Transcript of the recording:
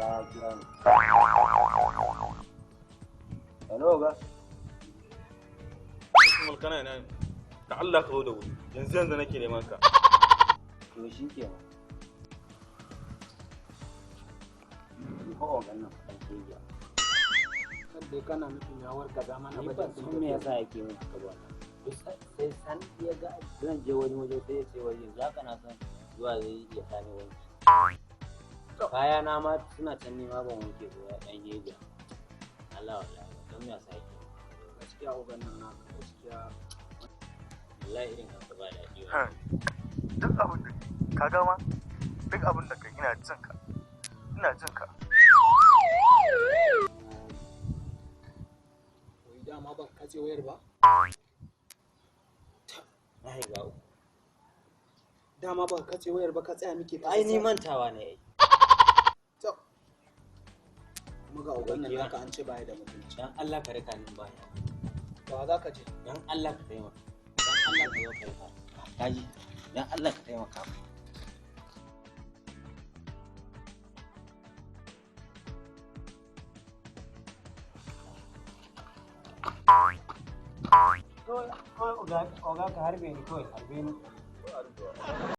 Oga ya kira ni. Hello, oga. Kuma kana ina ne? Da Allah ka zo da wuri. Yanzu yanzu nake neman ka. To shi kenan. Ni fa ogan nan faɗan shege. Kan dai kana nufin ya wargaza mana Ni ban bajet san me yasa yake min haka ba. Duk sai san ya ga zan je wani waje sai ya ce wai yanzu haka na san zuwa zai iya sani wanki. Kaya na ma suna can nima ban wanke ba ya ɗan geja. Allah wallahi ban san me yasa yake min haka ba. Gaskiya ogan nan naka gaskiya. Wallahi irin haka ba daɗi ba. Duk abin da ka gama, duk abin da kai ina jin ka. Ina jin ka. Wai dama ban katse wayar ba? Na shiga uku. Dama ban katse wayar ba ka tsaya muke ta Ai ni mantawa ne ai. To. Kuma ga ogan nan naka an ce baya da mutunci. Dan Allah ka rika ni baya. Ba za ka je. Dan Allah ka taimaka. Dan Allah ka zo ka rika. Kaji. Dan Allah ka taimaka. Kawai oga ka harbe ni kawai harbe ni.